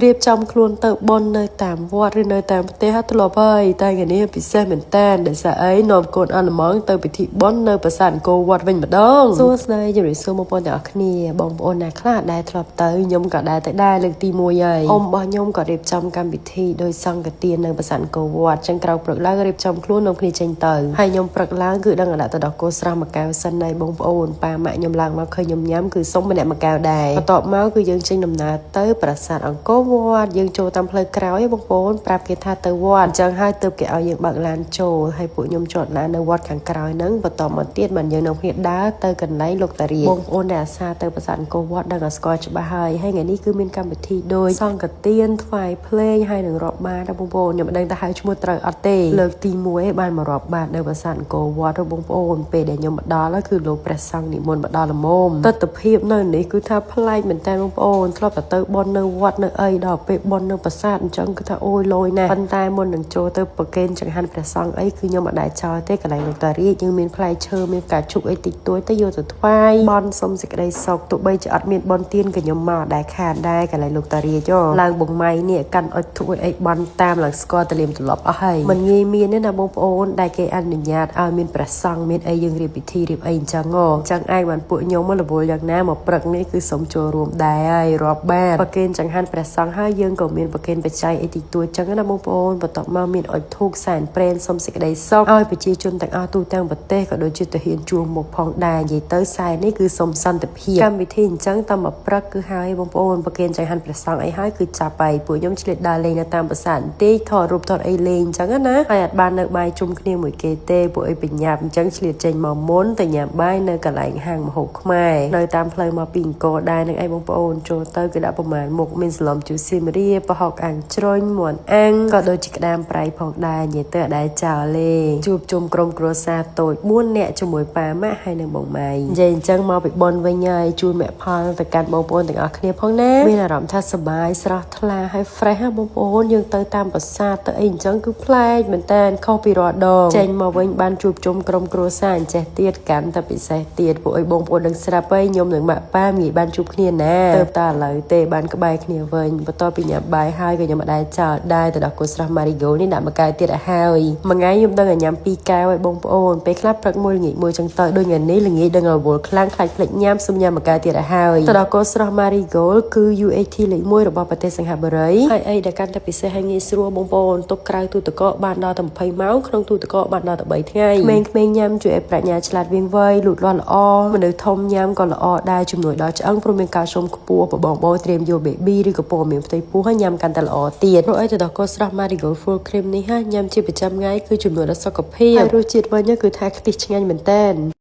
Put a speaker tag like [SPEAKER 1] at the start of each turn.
[SPEAKER 1] រៀបចំខ្លួនទៅបុណ្យនៅតាមវត្តឬនៅតាមផ្ទះធ្លាប់ហើយតែថ្ងៃនេះពិសេសមែនតើដោយសារអីនាំកូនអាល្លឺម៉ង់ទៅពិធីបុណ្យនៅប្រាសាទអង្គរវត្តវិញម្ដងសួស្តីជម្រាបសួរបងប្អូនទាំងអស់គ្នាបងប្អូនណាខ្លះដែលធ្លាប់ទៅខ្ញុំក៏ដែរទៅដែរលើកទី1ហើយអ៊ំរបស់ខ្ញុំក៏រៀបចំកម្មវិធីដោយសង្ឃទាននៅប្រាសាទអង្គរវត្តចឹងក្រោកព្រឹកឡើងរៀបចំខ្លួននាំគ្នាចេញទៅហើយខ្ញុំព្រឹកឡើងគឺដឹងតែដាក់ទៅដល់គោស្រស់មួយកែវសិនហើយបងប្អូនប៉ាម៉ាក់ខ្ញុំឡើងមកឃើញខ្ញុំញ៉ាំគឺសុំម្នាក់មួយកែវដែរបន្ទាប់មកគឺយើងចេញដំណើរទៅប្រាសាទអង្គរវត្តយើងចូលតាមផ្លូវក្រោយបងប្អូនប្រាប់គេថាទៅវត្តអញ្ចឹងហើយទើបគេឲ្យយើងបើកឡានចូលហើយពួកខ្ញុំចតឡាននៅវត្តខាងក្រោយហ្នឹងបន្ទាប់មកទៀតបានយើងនាំគ្នាដើរទៅកន្លែងលោកតារាជបងប្អូនដែលអាសាទៅប្រាសាទអង្គរវត្តដឹងតែស្គាល់ច្បាស់ហើយហើយថ្ងៃនេះគឺមានកម្មវិធីដោយសង្ឃទានថ្វាយភ្លេងហើយនឹងរាប់បាតដល់បងប្អូនខ្ញុំមិនដឹងថាហៅឈ្មោះត្រូវអត់ទេលើកទី1បានមករាប់បាតនៅប្រាសាទអង្គរវត្តបងប្អូនពេលដែលខ្ញុំមកដល់គឺលោកព្រះសង្ឃនិមន្តមកដល់ល្មមទស្សនភាពនៅនេះគឺថាប្លែកមែនតើបងប្អូនធ្លាប់តែទៅបុណ្យនៅវត្តនៅអីដល់ពេលបុណ្យនៅប្រាសាទអញ្ចឹងគឺថាអូយលយណាស់ប៉ុន្តែមុននឹងចូលទៅប្រគេនចង្ហាន់ព្រះសង្ឃអីគឺខ្ញុំអត់ដែលចោលទេកន្លែងលោកតារាជយើងមានផ្លែឈើមានផ្កាឈូកអីតិចតួចទៅយកទៅថ្វាយបន់សុំសេចក្តីសុខទោះបីជាអត់មានបុណ្យទានក៏ខ្ញុំមកដែរខានដែរកន្លែងលោកតារាជឡើងបងម៉ៃនេះកាន់អុចធូបអីបន់តាមឡើងស្គាល់តលៀមត្រឡប់អស់ហើយមិនងាយមានទេណាបងប្អូនដែលគេអនុញ្ញាតឲ្យមានព្រះសង្ឃមានអីយើងរៀបពិធីរៀបអីអញ្ចឹងហ៎អញ្ចឹងឯងបានពួកខ្ញុំមករវល់យ៉ាងណាមកព្រឹកនេះគឺសុំចូលរួមដែរហើយរាប់បាតប្រគេនចង្ហាន់ព្រះសង្ឃហើយយើងក៏មានប្រគេនបច្ច័យអីតិចតួចចឹងណាបងប្អូនបន្ទាប់មកមានអុចធូបសែនព្រេនសុំសេចក្តីសុខឲ្យប្រជាជនទាំងអស់ទូទាំងប្រទេសក៏ដូចជាទាហានជួរមុខផងដែរនិយាយទៅសែននេះគឺសុំសន្តិភាពកម្មវិធីអញ្ចឹងតាមមកព្រឹកគឺហើយបងប្អូនប្រគេនចង្ហាន់ព្រះសង្ឃអីហើយគឺចាប់ហើយពួកខ្ញុំឆ្លៀតដើរលេងនៅតាមប្រាសាទបន្តិចថតរូបថតអីលេងអញ្ចឹងណាហើយអត់បាននៅបាយជុំគ្នាមួយគេទេពួកអីបញ្ញាប់អញ្ចឹងឆ្លៀតចេញមកមុនទៅញ៉ាំបាយនៅកន្លែងហាងម្ហូបខ្មែរនៅតាមផ្លូវមកពីអង្គរដែរនឹងឯងបងប្អូនចូលទៅគឺដាក់ប្រមាណមុខមានសឡំជូរសៀមរាបប្រហុកអាំងជ្រុញមាន់អាំងក៏ដូចជាក្តាមប្រៃផងដែរនិយាយទៅអត់ដែលចោលទេជួបជុំក្រុមគ្រួសារតូច4នាក់ជាមួយប៉ាម៉ាក់ហើយនិងបងម៉ៃនិយាយអញ្ចឹងមកពីបុណ្យវិញហើយជួនមគ្គផលទៅកាន់បងប្អូនទាំងអស់គ្នាផងណាមានអារម្មណ៍ថាសប្បាយស្រស់ថ្លាហើយ fresh ហ៎បងប្អូនយើងទៅតាមប្រាសាទទៅអីអញ្ចឹងគឺប្លែកមែនតើខុសពីរាល់ដងចេញមកវិញបានជួបជុំក្រុមគ្រួសារអញ្ចេះទៀតកាន់តែពិសេសទៀតពួកអីបងប្អូនដឹងស្រាប់ហើយខ្ញុំនិងម៉ាក់ប៉ាងាយបានជួបគ្នាណាទៅតែឥឡូវទេបានក្បែរគ្នាវិញបន្ទាប់ពីញ៉ាំបាយហើយក៏ខ្ញុំមិនដែលចោលដែរទៅដល់គូស្រស់ Marigold នេះដាក់មួយកែវទៀតឲ្យហើយមួយថ្ងៃខ្ញុំដឹងតែញ៉ាំពីរកែវឲ្យបងប្អូនពេលខ្លះព្រឹកមួយល្ងាចមួយចឹងទៅដូចថ្ងៃនេះល្ងាចដឹងរវល់ខ្លាំងខ្លាចភ្លេចញ៉ាំសុំញ៉ាំមួយកែវទៀតឲ្យហើយទៅដល់គោស្រស់ Marigold គឺ UHT លេខ1របស់ប្រទេសសិង្ហបុរីហើយអីដែលកាន់តែពិសេសហើយងាយស្រួលបងប្អូនទុកក្រៅទូទឹកកកបានដល់តែ20ម៉ោងក្នុងទូទឹកកកបានដល់តែ3ថ្ងៃក្មេងៗញ៉ាំជួយឲ្យប្រាជ្ញាឆ្លាតវាងវៃលូតលាស់ល្អមនុស្សធំញ៉ាំក៏ល្អដែរជំនួយដល់ឆ្អឹងព្រោះមានកាល់ស្យូមខ្ពស់បបងបងត្រៀមយក baby ឬក៏ពណ៌មានផ្ទៃពោះហើយញ៉ាំកាន់តែល្អទៀតព្រោះអីទៅដល់កូស្រស់ Marigold Full Cream នេះហាញ៉ាំជាប្រចាំថ្ងៃគឺជំនួយដល់សុខភាពហើយរសជាតិវិញគឺថាខ្ទិះឆ្ងាញ់មែនតើ។